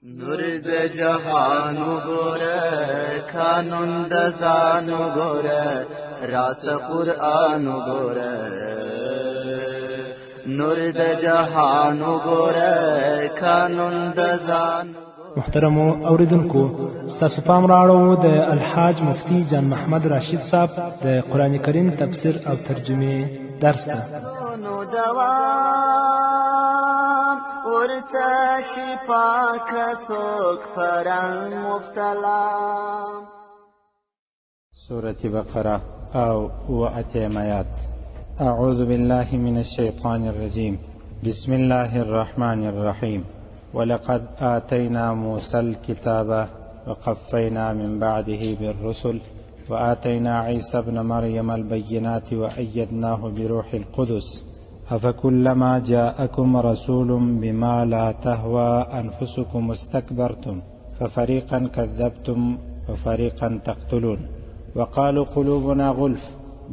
نور د جهان وګوره، قانون د ځان وګوره، راس قرآن وګوره. نور د جهان وګوره، قانون د ځان. محترمو اوریدونکو، ستاسو پام رااړوو د الحاج مفتي جان محمد راشد صاحب د قرآن کریم تفسیر او ترجمې درس ته. نو دوام ورته شي پاک څوک پرنګ مبتلا. سورة بقرة أو وأتيميات. أعوذ بالله من الشيطان الرجيم. بسم الله الرحمن الرحيم. ولقد آتينا موسى الكتاب وقفينا من بعده بالرسل وآتينا عيسى ابن مريم البينات وأيدناه بروح القدس أفكلما جاءكم رسول بما لا تهوى أنفسكم استكبرتم ففريقا كذبتم وفريقا تقتلون وقالوا قلوبنا غلف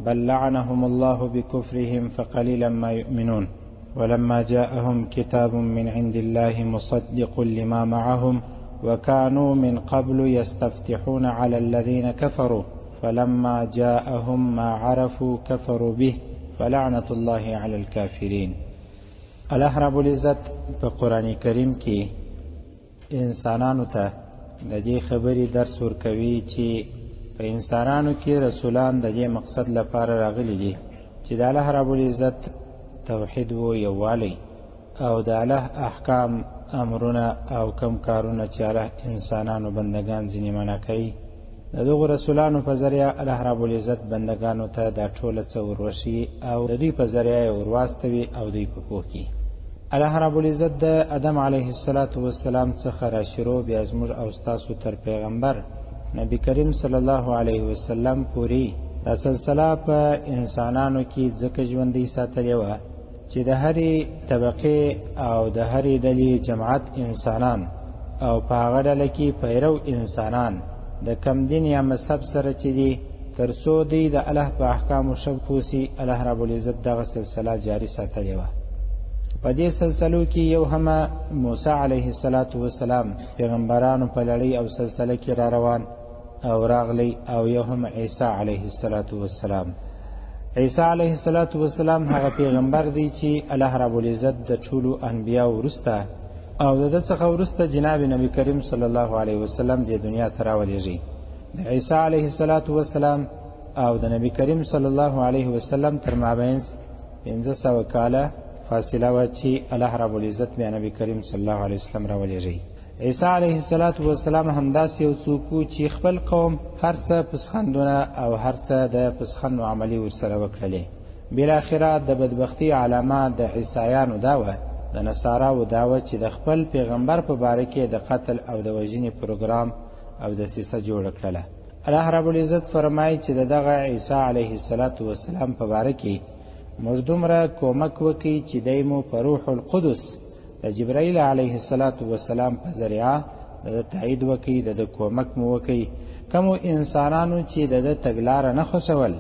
بل لعنهم الله بكفرهم فقليلا ما يؤمنون. ولما جاءهم كتاب من عند الله مصدق لما معهم وكانوا من قبل يستفتحون على الذين كفروا فلما جاءهم ما عرفوا كفروا به فلعنة الله على الكافرين. الله رب العزت په قرآن کریم کې انسانانو ته د دې خبرې درس ورکوي چې په انسانانو کې رسولان د دې مقصد لپاره راغلي دي چې د الله رب العزت توحید و یووالی او د الله احکام، امرونه او کم کارونه چې الله انسانانو بندگان ځینې منع کوي، د دغو رسولانو په ذریعه الله رب العزت بندگانو ته دا ټوله څه وروښیي او د دوی په ذریعه یې ورواستوي او دوی په پوه کړي. الله رب العزت د آدم علیه الصلاة والسلام څخه راشروع بیا زموږ او ستاسو تر پیغمبر نبی کریم صلی الله علیه وسلم پورې دا سلسله په انسانانو کې ځکه ژوندۍ ساتلې وه چې د هرې طبقې او د هرې ډلې جماعت انسانان او په هغه ډله کې پیرو انسانان د کم دین یا مذهب سره چې دي تر څو دوی د الله په احکامو ښه پوه سي، الله رب العزت دغه سلسله جاري ساتلې وه. په دې سلسلو کې یو هم موسی علیه الصلاة والسلام پیغمبرانو په لړۍ او سلسله کې را روان او راغلی، او یو هم عیسی علیه الصلاة والسلام. عیسی علیه الصلاة والسلام هغه پیغمبر دی چې الله رب العزت د ټولو انبیاو وروسته او د ده څخه وروسته جناب نبی کریم صلی الله علیه وسلم دې دنیا ته راولېږي. د عیسی علیه الصلاة والسلام او د نبی کریم صلی الله علیه وسلم تر مابین 500 کاله فاصله وه چې الله رب العزت بیا نبی کریم صلی الله علیه وسلم راولېږي. عیسی علیه الصلاة والسلام همداسې یو څوک و چې خپل قوم هر څه پسخندونه او هر څه د پسخند معاملې ورسره وکړلې. بالاخره د بدبختۍ علامه د عیسایانو دا وه، د نصاراو دا وه چې د خپل پیغمبر په باره کې د قتل او د وژنې پروګرام او دسیسه جوړه کړله. الله رب العزت فرمایي چې د دغه عیسی علیه الصلاة والسلام په باره کې موږ دومره کومک وکړي چې دی مو په روح القدس د جبرائیل علیه الصلاة والسلام په ذریعه د ده تایید وکړي، د ده کومک مو وکړي. کومو انسانانو چې د ده تګلاره نه خوښول،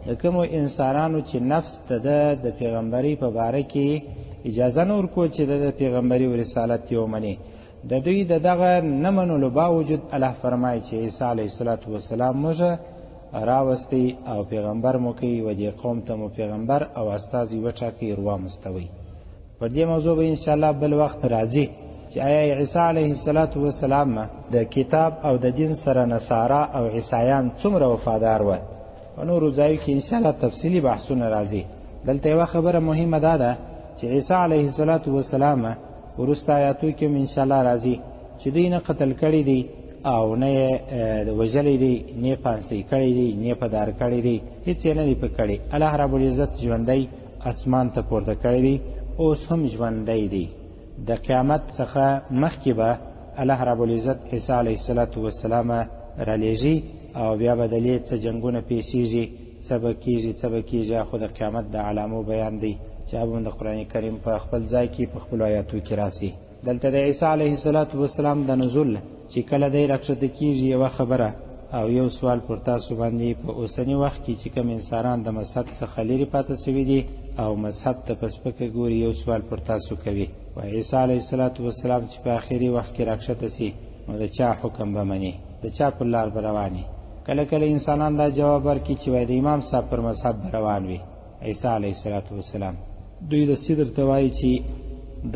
د کومو انسانانو چې نفس د ده د پیغمبرۍ په باره کې اجازه نه ورکول چې د ده پیغمبري او رسالت یې ومني، د دوی د دغه نه منلو باوجود الله فرمایي چې عیسی علیه الصلاة والسلام موږ راوستی او پیغمبر مو کوي و دې قوم ته مو پیغمبر او استازی وټاکي، وروامستوي. پر دې موضوع به انشاءالله بل وخت راځي چې آیا عیسی علیه الصلاة والسلام د کتاب او د دین سره نصارا او عیسایان څومره وفادار وه. په نورو ځایو کې انشاءالله تفصیلي بحثونه راځي. دلته یوه خبره مهمه دا ده چې عیسی علیه الصلاة والسلام وروسته آیاتو کې هم انشاءالله راځي چې دوی نه قتل کړی دی او نه یې وژلی دی، نه یې پانسۍ کړی دی، نه یې په دار کړی دی، هیڅ یې نه دی په کړی. الله رب العزت ژوندی اسمان ته پورته کړی دی، اوس هم ژوندی دی. د قیامت څخه مخکې به الله رب العزت عیسی علیه الصلاة والسلام رالیږي او بیا به د لې څه جنګونه پیښیږي، څه به کیږي، څه به کیږي، خو د قیامت د علامو بیان دی چې هغه هم د قرآن کریم په خپل ځای کې په خپلو آیاتو کې راسي. دلته د عیسی علیه الصلاة والسلام د نزول چې کله دی راکښته کیږي، یوه خبره او یو سوال پر تاسو باندې په اوسني وخت کې چې کوم انسانان د مذهب څخه لرې پاتې سوي دي او مذهب ته په سپکه ګوري، یو سوال پر تاسو کوي. وایي عیسی علیه السلام چې په آخري وخت کې راکښته سي نو د چا حکم به مني، د چا پر لار به روان وي؟ کله کله انسانان دا جواب ورکړي چې وایي د امام صاحب پر مذهب به روان وي عیسی علیه السلام. دوی دستي درته وایي چې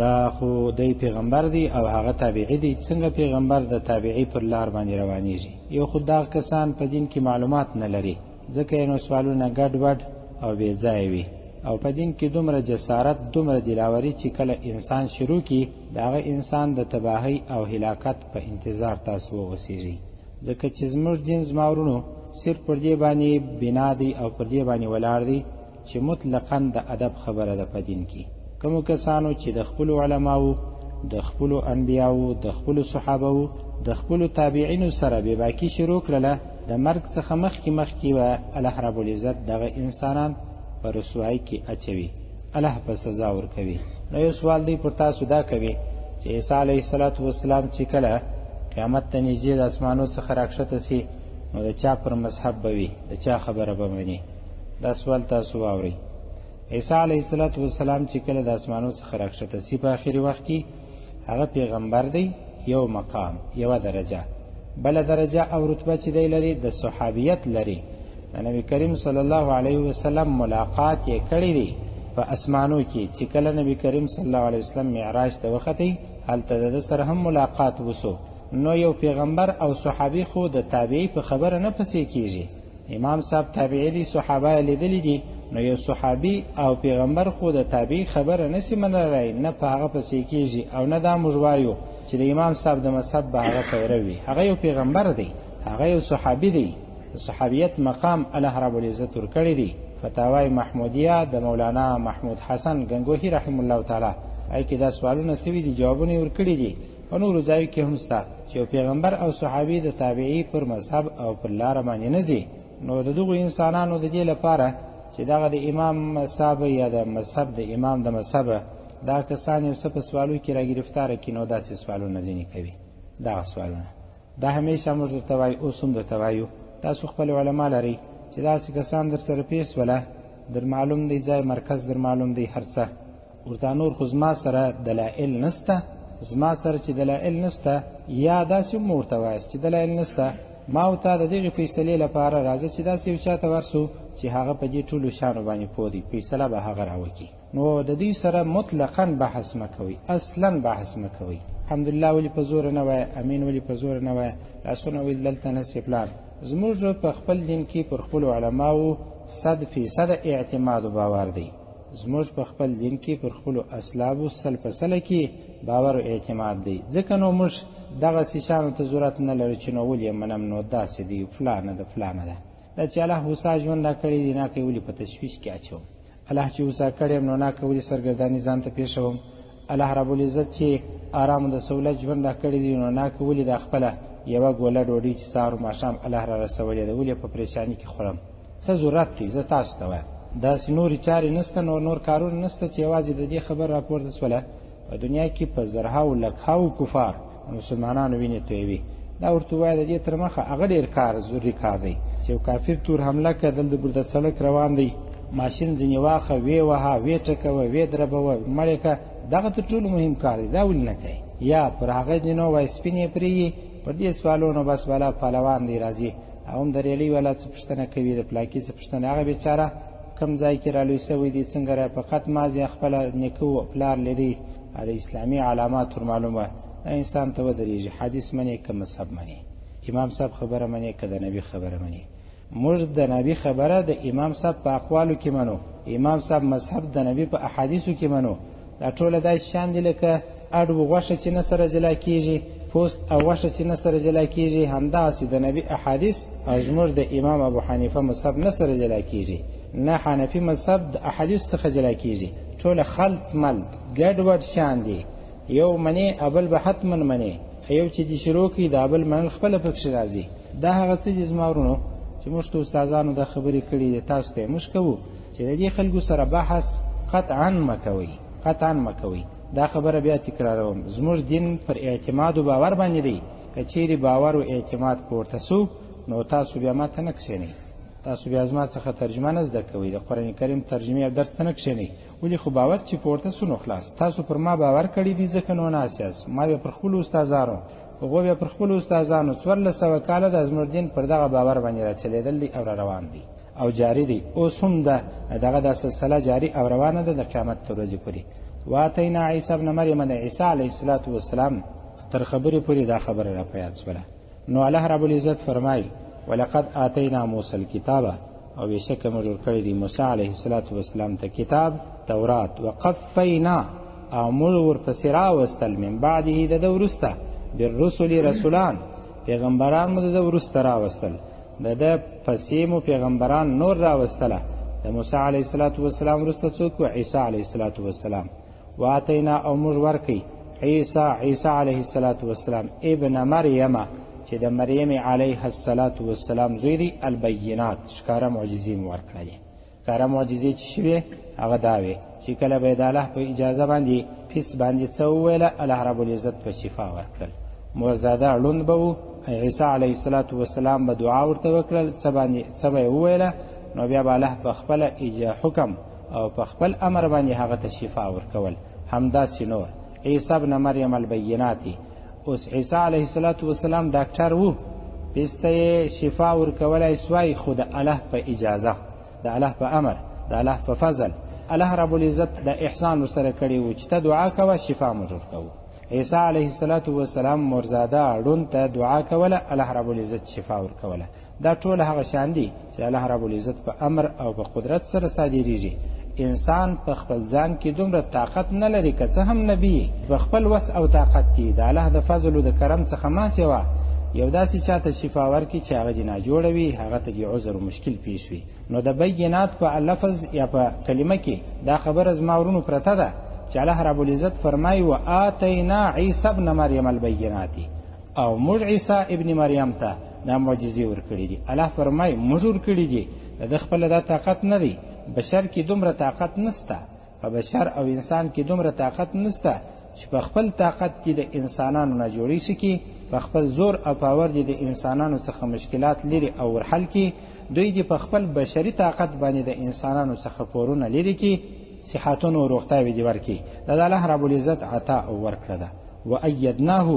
دا خو دی پیغمبر دی او هغه تابعي دی، څنګه پیغمبر د تابعي پر لار باندې روانیږي؟ یو خو دغه کسان په دین کې معلومات نه لري، ځکه یې نو سوالونه ګډوډ او بې ځایه وي، او په دین کې دومره جسارت، دومره دلاوري چې کله انسان شروع کړي د هغه انسان د تباهۍ او هلاکت په انتظار تاسو واوسیږئ. ځکه چې زموږ دین زما وروڼو صرف پر دې باندې بنا دی او پر دې باندې ولاړ دی چې مطلقا د ادب خبره ده په دین کې. کومو کسانو چې د خپلو علماو، د خپلو انبیاو، د خپلو صحابو، د خپلو تابعینو سره بېباکي شروع کړله، د مرګ څخه مخکې مخکې به الله رب العزت دغه انسانان په رسوایي کې اچوي، الله په سزا ورکوي. نو یو سوال دی پر تاسو دا کوي چې عیسی علیه السلام چې کله قیامت ته نږدې د اسمانو څخه راکښته سي نو د چا پر مذهب به وي، د چا خبره به مني؟ دا سوال تاسو واورئ. عیسی علیه السلام چې کله د اسمانو څخه راکښته سي په آخري وخت کې، هغه پیغمبر دی، یو مقام، یوه درجه. بله درجه او رتبه چې دی لري د صحابیت لري. د نبی کریم صلی الله علیه وسلم ملاقات یې کړی دی په اسمانو کې، چې کله نبی کریم صلی الله علیه وسلم معراج ته وختی هلته د ده سره هم ملاقات وسو. نو یو پیغمبر او صحابي خو د تابعي په خبره نه پسې کیږي. امام صاحب تابعي دی، صحابه یې لیدلي دي، نو یو صحابي او پیغمبر خو د تابعي خبره نه سي منلی، نه په هغه پسې کیږي، او نه دا موږ وایو چې د امام صاحب د مذهب به هغه پیرو وي. هغه یو پیغمبر دی، هغه یو صحابي دی، د صحابیت مقام الله رب العزت ورکړی دی. فتاوی محمودیه د مولانا محمود حسن ګنګوهي رحم الله تعالی هغې کې دا سوالونه سوي دي، جوابونه یې ورکړي دي. په نورو ځایو کې هم سته چې یو پیغمبر او صحابي د تابعي پر مذهب او پر لاره باندې نه ځي. نو د دغو انسانانو د دې لپاره چې دغه د امام صاحب یا د مذهب د امام د مذهب دا کسان یو څه په سوالو کې راګرفتاره کړي، نو داسې سوالونه ځینې کوي. دغه سوالونه دا همیشه موږ درته وایو، اوس هم درته وایو، تاسو خپل علما لرئ چې داسې کسان در سره پېښ سوله، در معلوم دی ځای، مرکز در معلوم دی، هر څه ورته. نور خو زما سره دلایل نسته، زما سره چې دلایل نسته، یا داسې هم ورته وایاست چې دلایل نسته، ما او تا د دغې فیصلې لپاره راځه چې داسې یو چا ته ورسو چې هغه په دې ټولو شیانو باندې پوه دی، فیصله به هغه راوکړي. نو د دوی سره مطلقا بحث مه کوئ، اصلا بحث مه کوئ. الحمدلله ولې په زوره نه وایه، امین ولې په زوره نه وایه، لاسونه ولې دلته نه سې پلار. زموږ په خپل دین کې پر خپلو علماو 100% اعتماد و باور دی. زموږ په خپل دین کې پر خپلو اسلابو 100% کې باور او اعتماد دی. ځکه نو موږ دغسې شیانو ته ضرورت نه لرو چې نو ولې یې منم، نو داسې دی، فلانه ده فلانه ده. دا چې الله هوسا ژوند راکړی دی، ناکه یې ولې په تشویش کې اچوم؟ الله چې هوسا کړی یم، نو ناکه ولې سرګرداني ځان ته پېښوم؟ الله رب العزت چې آرام د سهولت ژوند راکړی دی، نو ناکه ولې دا خپله یوه ګوله ډوډۍ چې سهار و ماښام الله را رسولې ده ولې په پریشاني کې خورم؟ څه ضرورت دی؟ زه تاسو ته وایم داسې نورې چارې نسته، نور کارونه نسته چې یوازې د دې خبر راپورته سوله. په دنیا کې په زرهاو لکهاو کفار د مسلمانانو وینې تویوي. دا ورته ووایه د دې تر مخه هغه ډېر کار ضروري کار دی چې یو کافر تور حمله کړه، دلته پر د سړک روان دی، ماشین ځینې واخه، ویې وهه، ویې ټکوه، ویې دربوه، مړ یې کړه. دغه تر ټولو مهم کار دی، دا ولې نه کوي؟ یا پر هغه دې نو وایي سپین یې پرېږي، پر دې سوالونو بس والا پهلوان دی راځي، او هم د ریلۍ والا څه پوښتنه کوي، د پلاکي څه پوښتنه. هغه بېچاره کوم ځای کې رالوی سوی دی، څنګه را فقط مازې خپله نیکه و پلار لیدی، د اسلامي علامات ور معلومه. دا انسان ته ودرېږي، حدیث منې که مذهب منې، امام صاحب خبره منې که د نبي خبره منې. موږ د نبي خبره د امام صاحب په اقوالو کې منو، امام صاحب مذهب د نبي په احادیثو کې منو. دا ټوله داسې شیان دي لکه اډ و غوښه چې نه سره جلا کیږي، پوست او غوښه چې نه سره جلا کیږي، همداسې د نبي احادیث او زموږ د امام ابو حنیفه مذهب نه سره جلا کیږي، نه حنفي مذهب د احادیث څخه جلا کیږي. ټوله خلط ملط ګډوډ شیان دي، یو منې ابل به حتما منې، یو چې دې شروع کړي د ابل منل خپله پکښې راځي. دا هغه څه دي زما وروڼو چې موږ ته استادانو دا خبرې کړي دي، تاسو ته یې موږ کوو چې د دې خلکو سره بحث قطعا مه کوئ، قطعا مه کوئ. دا خبره بیا تکراروم، زموږ دین پر اعتماد و باور باندې دی. که چیرې باور و اعتماد پورته سو نو تاسو بیا ماته نه کښېنئ، تاسو بیا زما څخه ترجمه نه زده کوئ، د قرآن کریم ترجمې او درس ته نه کښېنئ، ولې خو باور چې پورته سو نو خلاص. تاسو پر ما باور کړی دی ځکه نو ناست یاست. ما بیا پر خپلو استادانو، هغو بیا پر خپلو استادانو 1400 کاله د زموږ دین پر دغه باور باندې راچلېدل دی او را روان دی او جاری دی. اوس هم ده دغه دا سلسله جاری او روانه ده د قیامت تر ورځې پورې. واتینا عیسی ابن مریم، د عیسی علیه الصلاة والسلام تر خبرې پورې دا خبره را په یاد سوله. نو الله رب العزت فرمایي ولقد آتینا موسی الکتاب، او بېشکه موږ ورکړی دی موسی علیه الصلاة والسلام ته کتاب تورات. وقفینا، او موږ ورپسې راوستل من بعده د ده وروسته بالرسل رسولان، پیغمبران مو د ده وروسته راوستل، د ده پسې مو پیغمبران نور راوستله. د موسی علیه الصلاة والسلام وروسته څوک و؟ عیسی علیه الصلاة والسلام. واتینا، او موږ ورکړي عیسی، عیسی علیه الصلاة والسلام ابن مریم، چې د مریم علیه الصلاة والسلام زوی دی، البینات، ښکاره معجزې مو ورکړلې. ښکاره معجزې چې شوې هغه دا وې چې کله به یې د الله په اجازه باندې پیس باندې څه وویله، الله رب العزت په شفا ورکړل. مورزاده ړوند به و، عیسی علیه الصلاة والسلام به دعا ورته وکړل، څه باندې څه به یې وویله، نو بیا به الله په خپله حکم او په خپل امر باندې هغه ته شفا ورکول. همداسې نور عیسی ابن مریم البینات. اوس عیسی علیه الصلاة والسلام ډاکټر و، پیس ته یې شفا ورکولی سوای، خو د الله په اجازه، د الله په امر، د الله په فضل. الله رب العزت د احسان ورسره کړی و چې ته دعا کوه شفا موږ ورکوو. عیسی علیه الصلاة والسلام مورزاده ړوند ته دعا کوله، الله رب العزت شفا ورکوله. دا ټول هغه شان دي چې الله رب العزت په امر او په قدرت سره صادرېږي. انسان په خپل ځان کې دومره طاقت نه لري، که څه هم نبي په خپل وس او طاقت دی، د الله د فضل او د کرم څخه ما سوا یو داسې چاته شفا ورکړي چې هغه دې ناجوړه وي، هغه ته دې عذر او مشکل پیښ وي. نو د بینات په لفظ یا په کلمه کې دا خبره زما ورونو پرته ده چې الله رب العزت فرمایي و آتینا عیسی ابن مریم البینات، او موږ عیسی ابن مریم ته دا معجزې ورکړي دي. الله فرمایي موږ ورکړي دي، د ده خپله دا طاقت نه دی. بشر کې دومره طاقت نسته، په بشر او انسان کې دومره طاقت نسته چې په خپل طاقت کې د انسانانو نه جوړې شي کې، په خپل زور او پاور دې د انسانانو څخه مشکلات لرې او ورحل کړي. دوی دې په خپل بشري طاقت باندې د انسانانو څخه پورونه لرې کړي، صحتونو او روغتیاوې دې ورکړي. دا د الله رب العزت عطا او ورکړه ده. وأیدناه،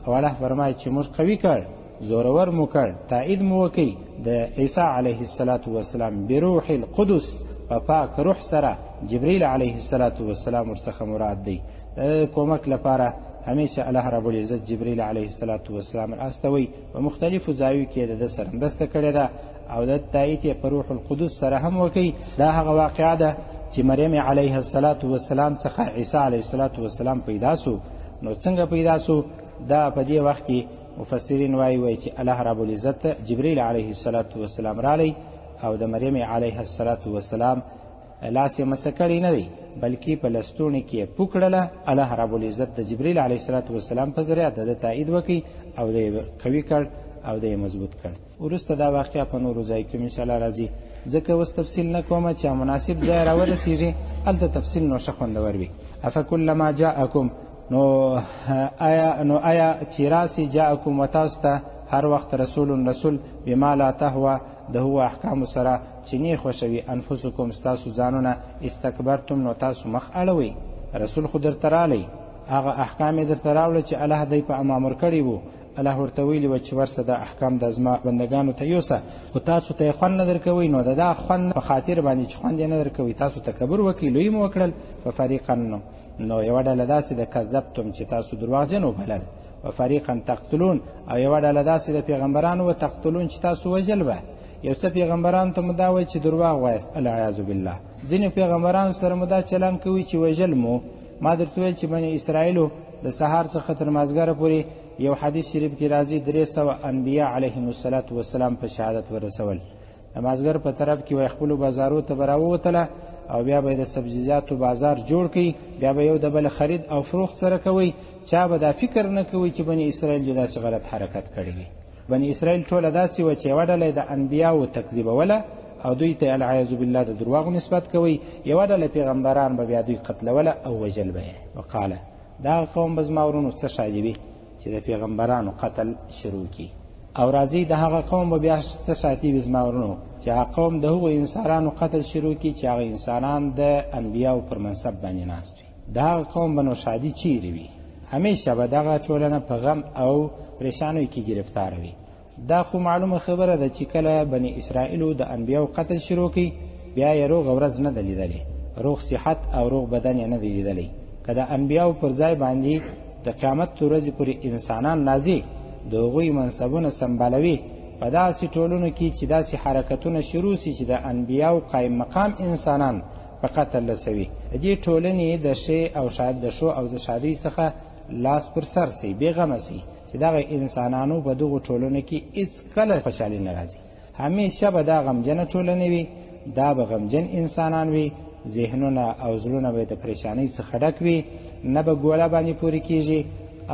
او الله فرمایي چې موږ قوي کړ، زورور مو کړ، تایید مو وکړي د عیسی علیه الصلاة والسلام بروح القدس، په پاک روح سره. جبریل علیه الصلاة والسلام ورڅخه مراد دی. د کومک لپاره همیشه الله رب العزت جبریل علیه الصلاة والسلام راستوي، په مختلفو ځایو کې د ده سره مرسته کړې ده او د تایید یې په روح القدس سره هم وکړي. دا هغه واقعه ده چې مریم علیه الصلاة والسلام څخه عیسی علیه الصلاة والسلام پیدا سو. نو څنګه پیدا سو؟ دا په دې وخت کې مفسرین وایي چې الله رب العزت جبریل علیه الصلاة والسلام رالی او د مریم علیه الصلاة والسلام لاس یې مسه کړی نه دی، بلکې په لستوڼي کې یې پوکړله. الله رب العزت د جبریل علیه الصلاة والسلام په ذریعه د ده تایید وکړي او دی یې قوي کړ او دی یې مضبوط کړ. وروسته دا واقعه په نورو ځای کې انشاءالله راځي، ځکه اوس تفصیل نه کوم چې مناسب ځای راورسېږي هلته تفصیل نو ښه خوندور وي. افکلما جاءکم، نو آیا چې راسي جاءکم و تاسو ته هر وخت رسول رسول بما لا تهوى، د هغو احکامو سره چې نه خوښوي انفسکم ستاسو ځانونه، استکبرتم، نو تاسو مخ اړوئ. رسول خو درته رالی، هغه احکام یې درته راوړه چې الله دی په امامر کړي وو. الله ورته ویلي وه چې ورسه دا احکام د زما بندګانو ته یوسه، خو تاسو ته یې خوند نه درکوي. نو د دا خوند په خاطر باندې چې خوند یې نه درکوي تاسو تکبر وکړئ، لوی مو وکړل. په فریقا نو یوه ډله داسې د کذبتم چې تاسو درواغجن وبلل، وفریقا تقتلون، او یوه ډله داسې د پیغمبرانو و تقتلون چې تاسو وژل به. یو څه پیغمبرانو ته مو دا وایي چې درواغ وایاست، العیاذ بالله. ځینې پیغمبرانو سره مو دا چلند کوي چې وژل مو. ما درته ویل چې بني اسرائیلو د سهار څخه تر مازګره پورې یو حدیث شریف کې راځي 300 انبیا علیهم الصلاة والسلام په شهادت ورسول. د مازګر په طرف کې وایي خپلو بازارو ته به راووتله او بیا به یې د سبزیجاتو بازار جوړ کړي، بیا به یو د بل خرید او فروخت سره کوي. چا به دا فکر نه کوي چې بني اسرائیل دې داسې غلط حرکت کړی وي. بني اسرائیل ټوله داسې وه چې یوه ډله یې د انبیاو تکذیبوله او دوی ته العیاذ بالله د درواغو نسبت کوي، یوه ډله پیغمبران به بیا دوی قتلوله او وژل به یې. وقاله دا قوم به زما ورونو څه ښادي وي چې د پیغمبرانو قتل شروع کړي. او راځي د هغه قوم به بیا څه ساتي وي زما ورونو، چې هغه قوم د هغو انسانانو قتل شروع کړي چې هغه انسانان د انبیاو پر منصب باندې ناست وي. د هغه قوم به نو ښادي چیرې وي؟ همیشه به دغه ټولنه په غم او پریشانیو کې ګرفتاره وي. دا خو معلومه خبره ده چې کله بني اسرائیلو د انبیاو قتل شروع کړي، بیا یې روغه ورځ نه ده لیدلې، روغ صحت او روغ بدن یې نه دی لیدلی. که د انبیاو پر ځای باندې د قیامت تر ورځې پورې انسانان راځي، د هغوی منصبونه سمبالوي، په داسې ټولنو کې چې داسې حرکتونه شروع سي چې د انبیاو قایم مقام انسانان په قتل رسوي، د دې ټولنې د ښې او د ښو او د ښادۍ څخه لاس پر سر سي، بېغمه سي چې دغه انسانانو په دغو ټولنو کې هیڅ کله خوشحالي نه راځي. همیشه به دا غمجنه ټولنه وي، دا به غمجن انسانان وي، ذهنونه او زړونه به د پریشانۍ څخه ډک وي، نه به ګوله باندې پورې کیږي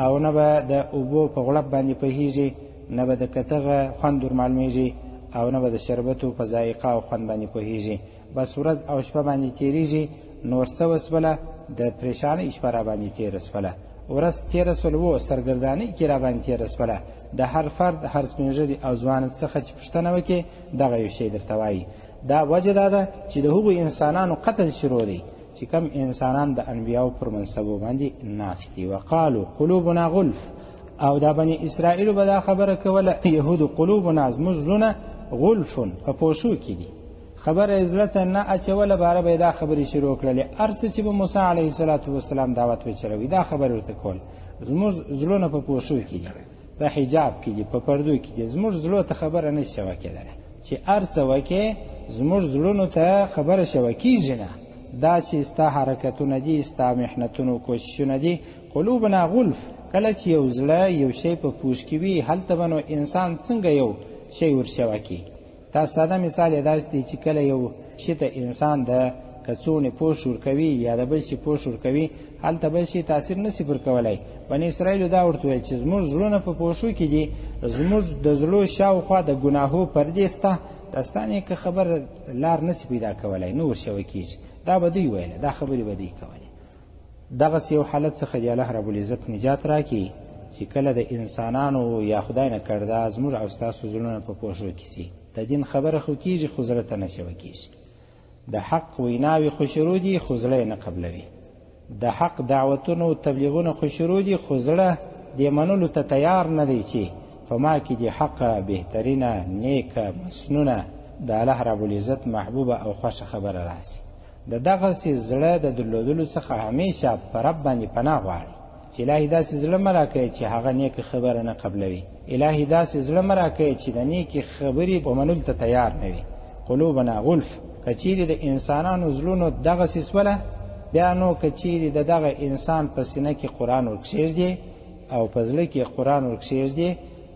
او نه به د اوبو په غړپ باندې پوهیږي، نه به د کتغه خوند ور معلومیږي او نه به د شربتو په ذایقه او خوند باندې پوهیږي. بس ورځ او شپه باندې تیریږي، نور څه وسوله، د پریشانۍ شپه را باندې تېره سوله، ورځ تېره سول و سرګردانۍ کې را باندې تېره سوله. د هر فرد، هر سپین ږیري او ځوان څخه چې پوښتنه وکړي، دغه یو شی درته وایي. دا وجه دا ده چې د هغو انسانانو قتل شروع دی چې کم انسانان د انبیاو پر منصبو باندې ناست دي. وقالو قلوبنا غلف، او دا بني اسرائیلو به دا خبره کوله، یهودو قلوبنا زموږ زړونه غلف په پوښو کې دي. خبره یې زړه ته نه اچوله، باره به یې دا خبرې شروع کړلې. هر څه چې به موسی علیه الصلاة والسلام دعوت وچلوي، دا خبرې ورته کول، زموږ زړونه په پوښو کې دي، په حجاب کې دي، په پردو کې دي، زموږ زړو ته خبره نه شوه کېدلی. چې هر څه وکې زموږ زړونو ته خبره شوه کېږي نه. دا چې ستا حرکتونه دي، ستا محنتونو کوششونه دي، قلوبنا غلف. کله چې یو زړه یو شی په پوښ کې وي، هلته به نو انسان څنګه یو شی ورشوه کړي؟ تا ساده مثال یې داسې دی چې کله یو شي ته انسان د کڅوڼې پوښ ورکوي یا د بل شي پوښ ورکوي، هلته بل شي تاثیر نه سي پر کولی. بني اسرائیلو دا ورته ویل چې زموږ زړونه په پوښو کې دي، زموږ د زړو شاوخوا د ګناهو پردې سته، دا ستا نیکه خبره لار نه سي پیدا کولی، نه ورشوه کېږي. دا به دوی ویله، دا خبرې به دوی کولې. دغسې یو حالت څخه دې الله رب العزت نجات راکړي چې کله د انسانانو یا خدای نه کړده زموږ او ستاسو زړونه په پوښو کې سي. د دین خبره خو کېږي خو زړه ته نه شوه کېږي. د حق ویناوې خو شروع دي خو زړه یې نه قبلوي. د حق دعوتونه او تبلیغونه خو شروع دي خو زړه دې منلو ته تیار نه دی چې په ما کې دې حق بهترینه، نیکه، مسنونه، د الله رب العزت محبوبه او خوښه خبره راسي. د دغسې زړه د درلودلو څخه همیشه په رب باندې پناه غواړي چې الهي داسې زړه مه راکوې چې هغه نیکه خبره نه قبلوي، الهي داسې زړه مه راکوې چې د نیکې خبرې ومنلو ته تیار نه وي. قلوبنا غلف. که چیرې د انسانانو زړونو دغسې سوله، بیا نو که چیرې د دغه انسان په سینه کې قرآن ورکښېږدي او په زړه کې قرآن ورکښېږدي،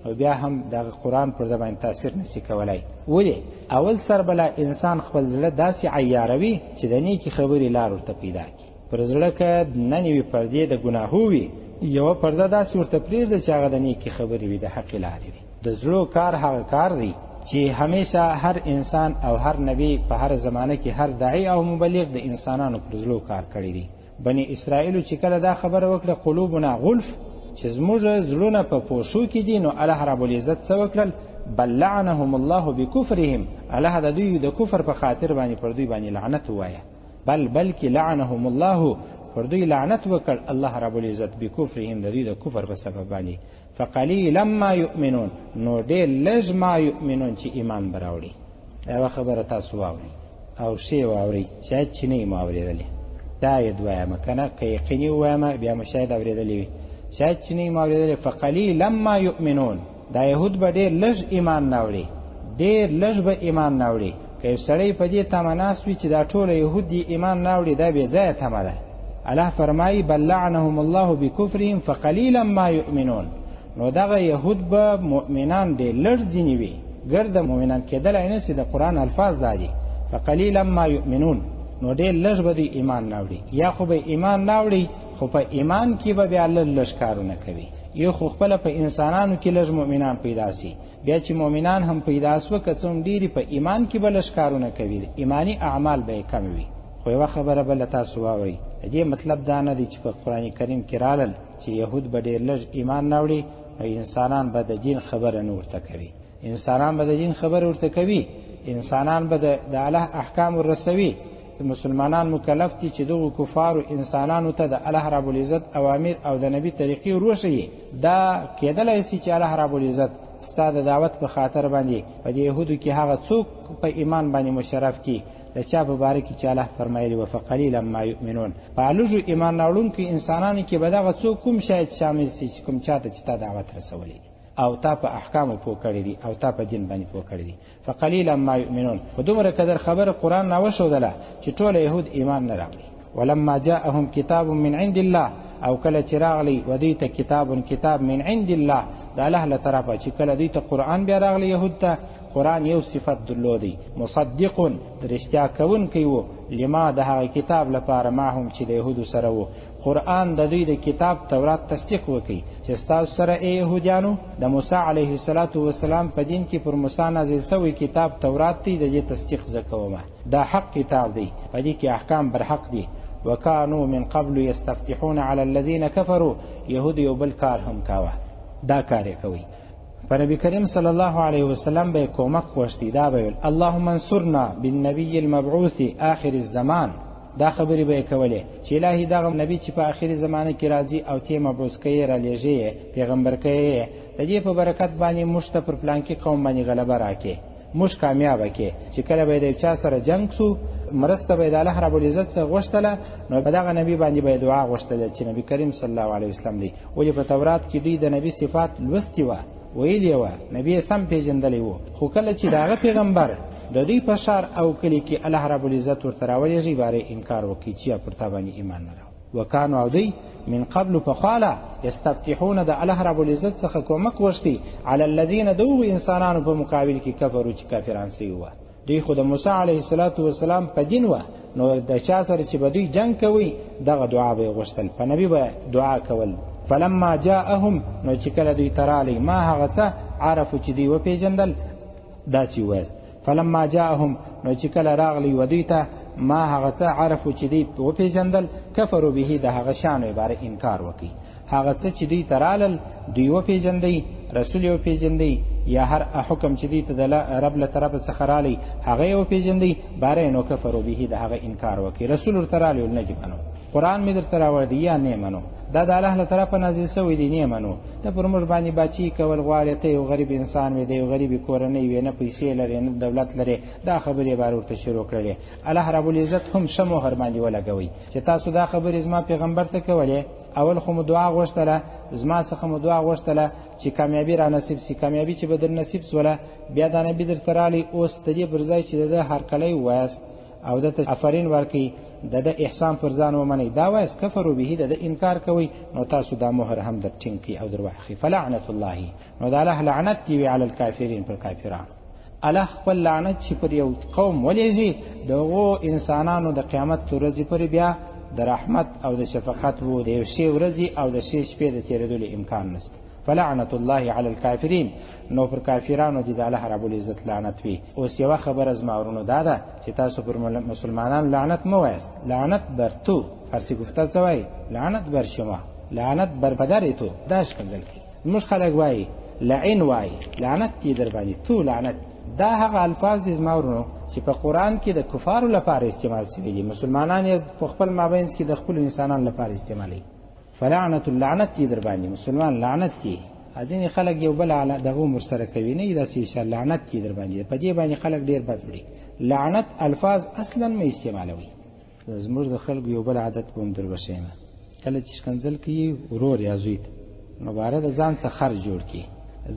نو بیا هم دغه قرآن پر ده باندې تاثیر نسي کولی. ولې؟ اول سر به لا انسان خپل زړه داسې عیاروي چې د نیکې خبرې لار ورته پیدا کړي. پر زړه که ننې وي پردې د ګناهو وي، یوه پرده داسې ورته پرېږده چې هغه د نیکې خبرې وي، د حقې لارې وي. د زړو کار هغه کار دی چې همیشه هر انسان او هر نبی په هر زمانه کې هر داعي او مبلغ د انسانانو پر زړو کار کړی دی. بني اسرائیلو چې کله دا خبره وکړه قلوبنا غلف، چې زموږ زړونه په پوښو کې دي، نو الله رب العزت څه وکړل؟ بل لعنهم الله بکفرهم. الله د دوی د کفر په خاطر باندې پر دوی باندې لعنت ووایه. بلکې لعنهم الله، پر دوی لعنت وکړ الله رب العزت بکفرهم، د دوی د کفر په سبب باندې. فقلیلا ما یؤمنون، نو ډېر لږ ما یؤمنون چې ایمان به راوړي. یوه خبره تاسو واورئ او ښې واورئ، شاید چې نه یې مو اورېدلې، شاید وایم که نه، که یقیني ووایم بیا مو شاید اورېدلې وي، شاید چې نه یې مو اورېدلې. فقلیلا ما یؤمنون، دا یهود به ډېر لږ ایمان راوړي، ډېر لږ به ایمان راوړي. که یو سړی په دې تمه ناست وي چې دا ټوله یهود دي ایمان راوړي، دا بې ځایه تمه ده. الله فرمایي بل لعنهم الله بکفرهم فقلیلا ما یؤمنون، نو دغه یهود به مؤمنان ډېر لږ ځینې وي، ګرده مؤمنان کېدلی نه سي. د قرآن الفاظ دا دي فقلیلا ما یؤمنون، نو ډېر لږ به دوی ایمان راوړي، یا خو به ایمان راوړي خو په ایمان کې به بیا لږ لږ کارونه کوي. یو خو خپله په انسانانو کې لږ مؤمنان پیدا سي، بیا چې مؤمنان هم پیدا سوه که څه هم ډېرې په ایمان کې به لږ کارونه کوي، ایماني اعمال به یې کم وي. خو یوه خبره بله تاسو واورئ، د دې مطلب دا نه دی چې په قرآن کریم کې رالل چې یهود به ډېر لږ ایمان راوړي، نو انسانان به د دین خبره نه ورته کوي. انسانان به د دین خبره ورته کوي، انسانان به د الله احکام ورسوي. مسلمانان مکلف دي چې دغو کفارو انسانانو ته د الله رب العزت اوامر او د نبي طریقې وروښیي. دا کېدلی سي چې الله رب العزت ستا د دعوت په خاطر باندې په دې یهودو کې هغه څوک په ایمان باندې مشرف کړي د چا په باره کې چې الله فرمایلي وه فقلیلا ما یؤمنون. په لږو ایمان راوړونکو انسانانو کې به دغه څوک کوم شاید شامل سي چې کوم چاته چې تا دعوت رسولی دی او تا په احکامو پوه کړی دي او تا په دین باندې پوه کړی دي. فقلیلا ما یؤمنون. خو دومره قدر خبره قرآن راوښودله چې ټوله یهود ایمان نه راوړي. ولما جاءهم کتاب من عند الله، او کله چې راغلی و دوی ته کتاب کتاب من عند الله د الله له طرفه، چې کله دوی ته قرآن بیا راغلی یهود ته، قرآن یو صفت درلودی مصدق، د رښتیا کوونکی و لما د هغه کتاب لپاره معهم چې د یهودو سره و. قرآن د دوی د کتاب تورات تصدیق وکړي چې ستاسو سره ای یهودیانو د موسی علیه الصلاة والسلام په دین کې پر موسی نازل سوی کتاب تورات دی، د دې تصدیق زه کومه، دا حق کتاب دی، په دې کې احکام برحق دي. وکانو من قبل یستفتحون علی الذین کفروا، یهود یو بل کار هم کاوه، دا کار یې کوي. په نبی کریم صلی الله علیه وسلم به یې کومک غوښتی، دا به ویل اللهم انصرنا بالنبی المبعوث آخر الزمان. دا خبرې به یې کولې چې الهي دغه نبی چې په آخري زمانه کې راځي او تې مبعوث کوي رالیږي یې پیغمبر کوي یې، د دې په برکت باندې موږ ته پر پلانکي قوم باندې غلبه راکړې، موږ کامیابه کړې. چې کله به یې د یو چا سره جنګ سو مرسته به یې د الله رب العزت څخه غوښتله، نو په دغه نبي باندې به یې دعا غوښتله چې نبی کریم صلی الله علیه وسلم دی. ولې په تورات کې دوی د نبي صفات لوستي وه، ویلي یې وه، نبي یې سم پېژندلی و، خو کله چې د هغه پیغمبر د دوی په ښار او کلي کې الله رب العزت ورته راولېږي باره انکار وکړي چې یا پر تا باندې ایمان نه راوړي. وکانو او دوی من قبل پخوا یستفتحون د الله رب العزت څخه کومک غوښتي علی الذین د هغو انسانانو په مقابل کې کفرو چې کافران سوي وه. دوی خو د موسی علیه الصلاة والسلام په دین وه، نو د چا سره چې به دوی جنګ کوي دغه دعا به یې غوښتل، په نبي به دعا کول. فلما جاءهم، نو چې کله دوی ته راغلی ما هغه څه عرفو چې دوی وپېژندل، داسې ووایاست فلما جاءهم، نو چې کله راغلی و دوی ته ما هغه څه عرفو چې دوی وپېژندل، کفرو به د هغه شانو عباره انکار وکړي. هغه څه چې دوی ته رالل دوی وپېژندی، رسول یې وپېژندی، یا هر حکم چې دوی ته د رب له طرفه څخه رالی هغه یې وپېژندی، باره یې نو کفرو به د هغه انکار وکړي. رسول ورته رالی ویل نه دې منو، قرآن مې درته راوړی دی یا نه منو، دا د الله له طرفه نازل سوی دی نه منو، ته پر موږ باندې باچي کول غواړې، ته یو غریب انسان وې، د یو غریبې کورنۍ وې، نه پیسې لرې نه دولت لرې، دا خبرې یې باره ورته شروع کړلې. الله رب العزت هم ښه مهر باندې ولګوي چې تاسو دا خبرې زما پیغمبر ته کولې، اول خو مو دعا غوښتله، زما څخه مو دعا غوښتله چې کامیابي را نصیب سي، کامیابي چې به در نصیب سوله بیا دا نبي درته راغلی، اوس د دې پر ځای چې د ده هرکلی ووایاست او ده ته آفرین ورکړئ، د ده احسان پر ځان ومنئ، دا وایاست کفرو به د ده انکار کوئ، نو تاسو دا مهر هم در ټینګ کړئ او در واخلئ. فلعنت الله، نو د الله لعنت دې وي علی الکافرین، پر کافرانو. الله خپل لعنت چې پر یو قوم ولېږي د هغو انسانانو د قیامت تر ورځې پورې بیا د رحمت او د شفقت و د یو ښې ورځې او د ښې شپې د تېرېدلو امکان نشته. فلعنت الله علی الکافرین، نو پر کافرانو دې د الله رب العزت لعنت وي. اوس یوه خبره زما ورونو دا ده چې تاسو پر مسلمانانو لعنت مه وایاست، لعنت بر تو، فارسي ګفته څه وایي؟ لعنت بر شما، لعنت بر پدر تو، دا ښکنځل کوي. زموږ خلک وایي لعن وایي، لعنت دې در باندې، تو لعنت. دا هغه الفاظ دي زما ورونو چې په قرآن کې د کفارو لپاره استعمال سوي دي، مسلمانان یې په خپل مابین کې د خپلو انسانانو لپاره استعمالوي. فلعنت لعنت دې در باندې، مسلمان لعنت دې. ځینې خلک یو بل دغه هم ورسره کوي، نه داسې شه لعنت دې در باندې، په دې باندې خلک ډېر بد وړي. لعنت الفاظ اصلا مه استعمالوئ. زموږ د خلکو یو بل عادت به هم در وښیم، کله چې ښکنځل کوي ورور یا زوی ته، نو باره د ځان څخه خر جوړ کړي،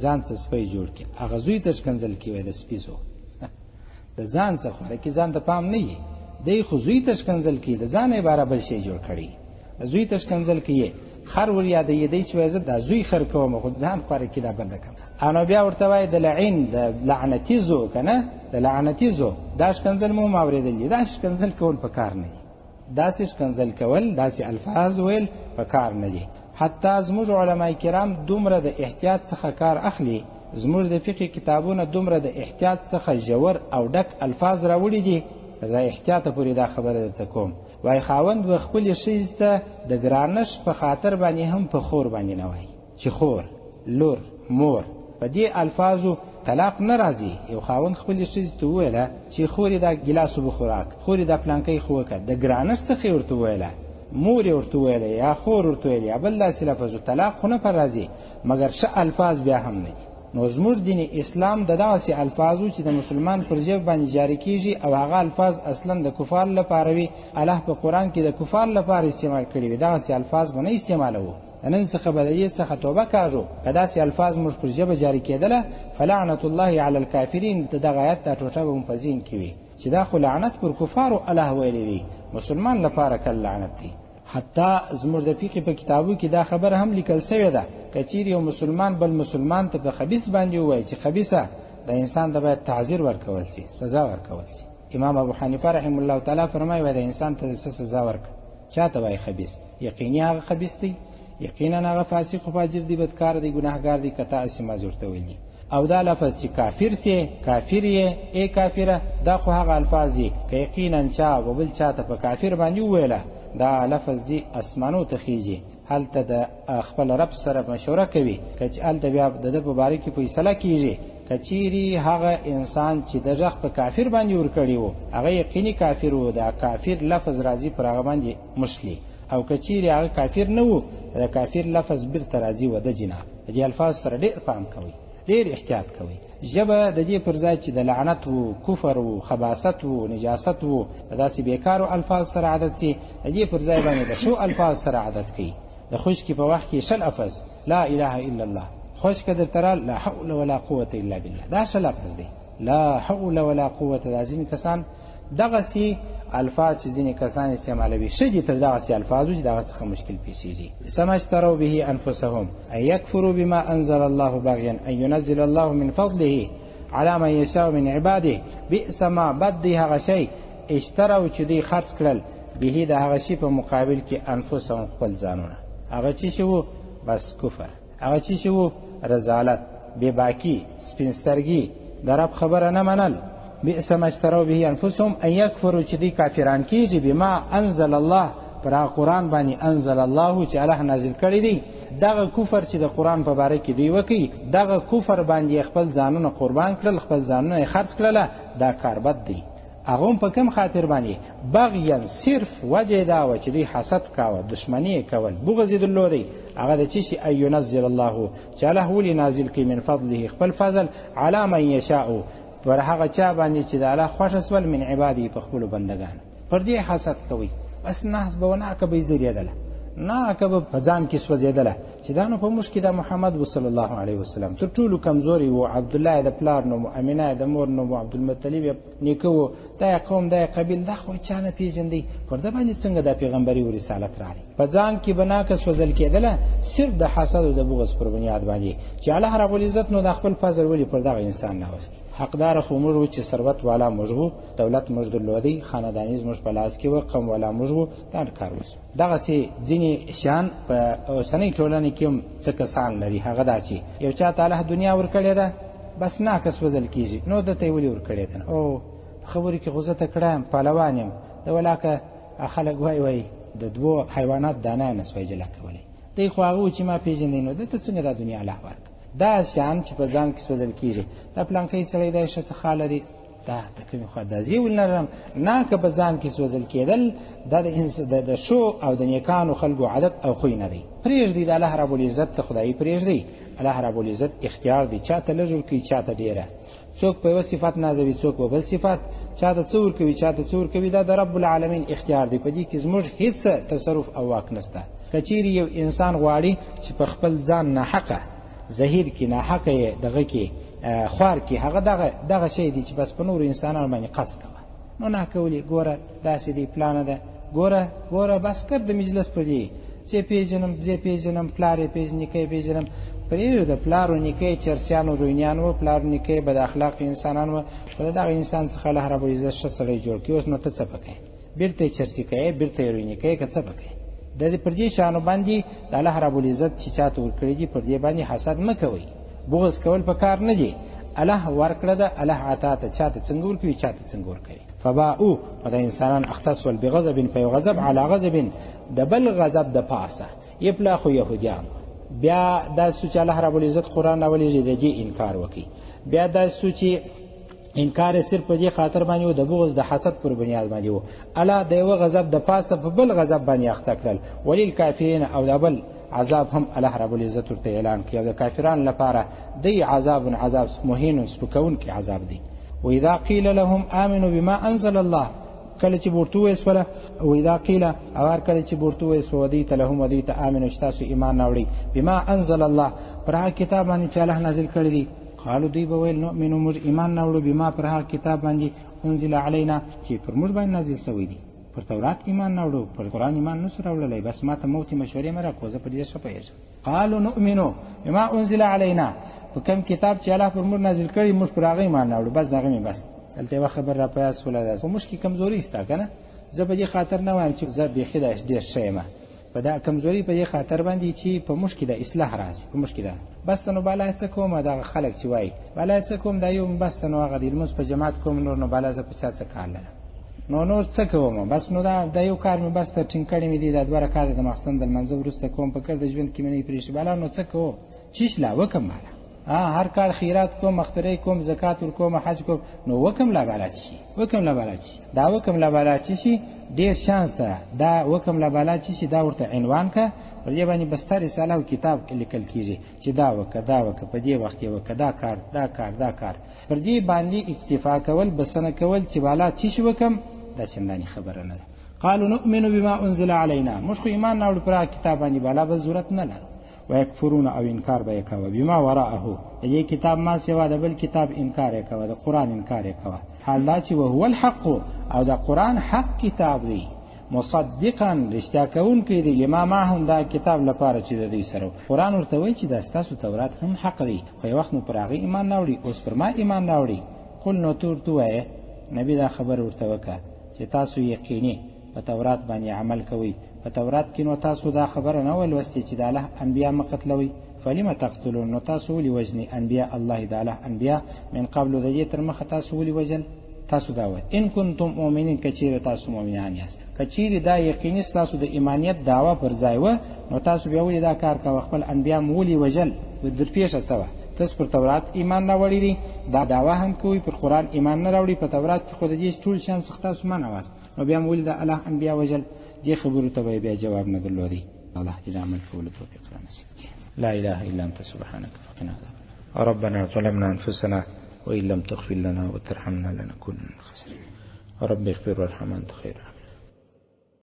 ځان څخه سپی جوړ کړي، هغه زوی ته ښکنځل کوي وایي د سپي زو، د ځان څخه خوراکي ځان ته پام نه وي، دی خو زوی ته ښکنځل کوي، د ځانه یې باره بل شی جوړ کړی، زوی ته ښکنځل کوي، خر ور یادوي، دی چې وایي زه دا زوی خر کوم خو ځان خوراکي دا بنده کوم، انو بیا ورته وایي د لعین د لعنتي زو که نه، د لعنتي زو، دا ښکنځل مو هم اورېدل دي. دا ښکنځل کول په کار نه دي، داسې ښکنځل کول، داسې الفاظ ویل په کار نه دي. حتی زموږ علما کرام دومره د احتیاط څخه کار اخلي، زموږ د فقه کتابونه دومره د احتیاط څخه ژور او ډک الفاظ راوړي دي، تر دا احتیاطه پورې دا خبره درته کوم، وایي خاوند به خپلې ښځې ته د ګرانښت په خاطر باندې هم په خور باندې نه وایي چې خور، لور، مور، په دې الفاظو طلاق نه راځي. یو خاوند خپلې ښځې ته وویله چې خورې دا ګیلاس اوبه خوراک، خورې دا پلانکی خو وکړه، د ګرانښت څخه یې ورته وویله، مور یې ورته وویله یا خور ورته وویله یا بل داسې لفظ، طلاق خو نه پر راځي، مګر ښه الفاظ بیا هم نه دي. نو زموږ دین اسلام د دغسې الفاظو چې د مسلمان پر ژبه باندې جاري کیږي او هغه الفاظ اصلا د کفار لپاره وي، الله په قرآن کې د کفار لپاره استعمال کړي وي، دغسې الفاظ به نه استعمالوو. د نن څخه به د دې څخه توبه کاږو که داسې الفاظ موږ پر ژبه جاري کېدله، فلعنة الله علی الکافرین، د دغه آیت دا ټوټه به مو په ذهن کې وي چې دا خو لعنت پر کفارو الله ویلی دی، مسلمان لپاره کله لعنت دی. حتی زموږ د فقې په کتابو کې دا خبره هم لیکل سوې ده، که چیرې یو مسلمان بل مسلمان ته په خبیث باندې ووایي چې خبیثه، د انسان ته باید تعذیر ورکول سي، سزا ورکول سي. امام ابو حنیفه رحم الله تعالی فرمایي وایي د انسان ته څه سزا ورکړه، چا ته وایي خبیث؟ یقیني هغه خبیث دی، یقینا هغه فاسق و فاجر دی، بدکار دی، ګناهګار دی، که تا هسې مازې ورته ویلي. او دا لفظ چې کافر سې، کافر یې، ای کافره، دا خو هغه الفاظ دي که یقینا چا و بل چا ته په کافر باندې وویله، دا لفظ دی اسمانو ته خیږي، هلته د خپل رب سره مشوره کوي، که چې هلته بیا د ده په باره کې فیصله کیږي. که چیرې هغه انسان چې د ږغ په کافر باندې ورکړی و، هغه یقیني کافر و، دا کافر لفظ راځي پر هغه باندې مشلي، او که چیرې هغه کافر نه و، د کافر لفظ بیرته راځي و د جناب. د دې الفاظ سره ډېر پام کوئ، ډېر احتیاط کوئ. ژبه د دې پر ځای چې د لعنت و، کفر و، خباست و، نجاست و، د داسې بېکارو الفاظ سره عادت سي، د دې پر ځای باندې د ښو الفاظ سره عادت کوي. د خشکې په وخت کې ښه لفظ لا اله الا الله، خشکه درته راغله لا حول ولا قوة الا بالله، دا ښه لفظ دی، لا حول ولا قوة. دا ځینې کسان دغسې الفاظ چې ځینې کسان استعمالوي ښه دي تر دغسې الفاظو چې د هغه څخه مشکل پېښېږي. سما اشتروا به انفسهم ان يكفروا بما انزل الله بغيا ان ينزل الله من فضله على من يشاء من عباده بئس ما، بد دی هغه شی اشتروا چې دوی خرڅ کړل به د هغه شي په مقابل کې انفسهم خپل ځانونه. هغه چې شي وو بس کفر، هغه چې شي وو رذالت، بېباکي، سپین سترګي، د رب خبره نه منل. بئس ما اشتروا به انفسهم ان یکفروا چې دوی کافران کیږي بما انزل الله، پر هغه قرآن باندې انزل الله چې الله نازل کړی دی، دغه کفر چې د قرآن په باره کې دوی وکړي، دغه کفر باندې خپل ځانونه قربان کړل، خپل ځانونه یې خرڅ کړله، دا کار بد دی. هغه هم په کوم خاطر باندې؟ بغیا، صرف وجه دا وه چې دوی حسد کاوه، دښمني یې کول، بغض یې درلودی. هغه د څه شي؟ ان ینزل الله، چې الله ولې نازل کړي من فضله خپل فضل علی من یشاء، پر هغه چا باندې چې د الله خوښه سول من عباده په خپلو بندګانو. پر دې حسد کوي، بس نحس به وناکه به یې ځلېدله، ناکه به په ځان کې سوځېدله چې دا نو په موږ کې دا محمد و صلی الله علیه وسلم تر ټولو کمزوری و، عبدالله یې د پلار نوم و، امینه یې د مور نوم و، عبدالمطلب یې نیکه و، دا یې قوم، دا یې قبیل، دا خو چا نه پېژندی، پر ده باندې څنګه دا پیغمبري و رسالت راغلی؟ په ځان کې به ناکه سوځل کېدله صرف د حسد او د بغض پر بنیاد باندې چې الله رب العزت نو د خپل فضل ولې پر دغه انسان راوستی. حقدار خو موږ و چې ثروت والا موږ وو، دولت موږ درلودی، خانداني زموږ په لاس کې وه، قوم والا موږ وو، دا کار وسو. دغسې ځینې شیان په اوسنۍ ټولنې کې هم څه کسان لري، هغه دا چې یو چا ته الله دنیا ورکړې ده، بس ناکه سوځل کېږي، نو ده ته یې ولې ورکړې ده؟ او په خبرو کې خو زه تکړه یم، پهلوان یم، د ولاکه خلک وایي وایي د دوو حیوانات دانه یې نه سوای جلا کولی، دی خو هغه و چې ما پېژندی، نو ده ته څنګه دا دنیا الله ورکړه؟ دا شیان چې په ځان کې سوځل کېږي، دا پلانکی سړی دی ښه څه لري، دا د کومې خوا دا زه ولې نه لرم؟ ناکه په ځان کې سوځل کېدل دا د ښو او د نیکانو خلکو عادت او خوی نه دی. پرېږدئ د الله رب العزت ته خدایي پرېږدئ، الله رب العزت اختیار دی، چا ته لږ ورکوي چا ته ډېره، څوک په یوه صفت نازوي څوک په بل صفت، چا ته څه ورکوي چا ته څه ورکوي، دا د رب العالمین اختیار دی، په دې کې زموږ هیڅ تصرف او واک نشته. که چیرې یو انسان غواړي چې په خپل ځان ناحقه ظهیر کې ناحقه یې دغه کې خوار کې، هغه دغه شی دی چې بس په نورو انسانانو باندې قصد کوه، نو ناکولې ګوره داسې دی پلانه ده، ګوره ګوره بس کر د مجلس پر دې زه پېژنم زه پېژنم، پلار یې پېژني نیکه یې پېژنم، پرېږده پلار و نیکه یې چرسیان و روینیان وو، پلار و نیکه یې بد اخلاقه انسانان وو، خو د دغه انسان څخه الله رب العزت ښه سړی جوړ کړي، اوس نو ته څه په کوې؟ بېرته یې چرسي کوې، بېرته یې رویني کوې، که څه به کوې؟ د دې پر دې شیانو باندې د الله رب العزت چې چاته ورکړي دي پر دې باندې حسد مه کوئ، بغض کول په کار نه دی. الله ورکړه ده، الله عطا ته چاته څنګه ورکوي چاته څنګه ورکوي. فباؤ نو دا انسانان اخته سول بغضب په یو غضب علی غضب د بل غضب د پاسه، یې پلا خو یهودیان بیا داسې سو چې الله رب العزت قرآن راولېږي، د دې انکار وکړي. بیا داسې سو چې انکار یې صرف په دې خاطر باندې و، د بغض د حسد پر بنیاد باندې و. الله د یوه غضب د پاسه په بل غضب باندې اخته کړل. وللکافرین، او د بل عذاب هم الله رب العزت ورته اعلان کړي. او د کافرانو لپاره دی عذاب عذاب مهین، سپکوونکی عذاب دی. واذا قیل لهم آمنوا بما انزل الله، کله چې ورته وویل سوله، واذا قیل، او هر کله چې ورته وویل سوه دوی ته، لهم دوی ته، آمنو، چې تاسو ایمان راوړئ، بما انزل الله، پر هغه کتاب باندې چې الله نازل کړی دی، قالو، دوی به ویل، نؤمنو، موږ ایمان راوړو، بما، پر هغه کتاب باندې، انزل علینا، چې پر موږ باندې نازل سوی دی. پر تورات ایمان راوړو، پر قرآن ایمان نسو راوړلی. بس ما ته موتې مشورې مه راکوه، زه په دې ښه پوهېږم. قالو نؤمنو بما انزل علینا، په کوم کتاب چې الله پر موږ نازل کړی موږ پر هغه ایمان راوړو، بس د هغه مې بس. دلته یوه خبره را په یاد سوله ده، خو موږ کې کمزوري سته که نه. زه په دې خاطر نه وایم چې زه بیخي دا ډېر ښه یم، په دا کمزوري په دې خاطر باندې چې په موږ کې د اصلاح راځي، په موږ کې ده. بس ته نو بالا څه کوم، دغه خلک چې وایي بالا څه کوم، دا یو بس ته نو هغه د لمونځ په جماعت کوم، نور نو بالا زه په چا څه کار لرم، نو نور څه کوم، بس نو دا یو کار مې بس ته ټینګ کړی مې دی، دا دوه رکعاته د ماخستن د لمانځه وروسته کوم، په کړ د ژوند کې مې نه پرېښي، بالا نو څه کوم، چیش لا وکم، بالا هر کال خیرات کوم، اخترې کوم، زکات ورکوم، حج کوم، نو وکم لا بالا چی، وکم لا بالا چی، دا وکم لا بالا چی شي ډېر چانس ده، دا وکم لا بالا چی شي، دا ورته عنوان که، پر دې باندې بسته رساله او کتاب لیکل کېږي چې دا وکه، دا وکه، په دې وخت کې وکه، دا کار، دا کار، دا کار. پر دې باندې اکتفا کول، بسنه کول چې بالا چی شي وکم، دا چندانې خبره نه ده. قالو نؤمن بما انزل علینا، موږ خو ایمان راوړو پر هغه کتاب باندې، بالا بل ضرورت نه لرو. ويکفرون، او انکار به یې کوه، بما وراءه، د دې کتاب ما سوا د بل کتاب انکار یې کوه، د قرآن انکار یې کوه، حال دا چې وهو الحق، او د قرآن حق کتاب دی، مصدقا، رښتیا کوونکی دی، لما معهم، دا کتاب لپاره چې د دوی سره. قرآن ورته وایي چې دا ستاسو تورات هم حق دی، خو یو وخت مو پر هغه ایمان راوړي، اوس پر ما ایمان راوړي. قل، نو ته ورته ووایه، نبي دا خبره ورته وکړه چې تاسو یقیني په تورات باندې عمل کوئ، په تورات کې نو تاسو دا خبره نه وه لوستې چې د الله انبیا مه قتلوئ؟ فلم تقتلون، نو تاسو ولې وژنئ انبیا الله، د الله انبیا، من قبل، د دې تر مخه تاسو ولې وژل؟ تاسو دا وایئ، ان کنتم مؤمنین، که چیرې تاسو مؤمنان یاست. که چیرې دا یقیني ستاسو د ایمانیت دعوه پر ځای وه، نو تاسو بیا ولې دا کار کوه؟ خپل انبیا مو ولې وژل؟ درپېښه څه وه؟ تاسو پر تورات ایمان راوړی دی، دا دعوه هم کوئ، پر قرآن ایمان نه راوړي. په تورات کې خو د دې ټول شیان څخه تاسو منع واست، نو بیا مو ولې د الله انبیا وژل؟ دې خبرو ته به یې بیا جواب نه درلودی. الله دې د عمل کولو توفیق را نصیب کړي. لا اله الا انت سبحانك فقنا عذاب. ربنا ظلمنا انفسنا وان لم تغفر لنا وترحمنا لنكونن من الخاسرين. رب اغفر وارحم انت خير.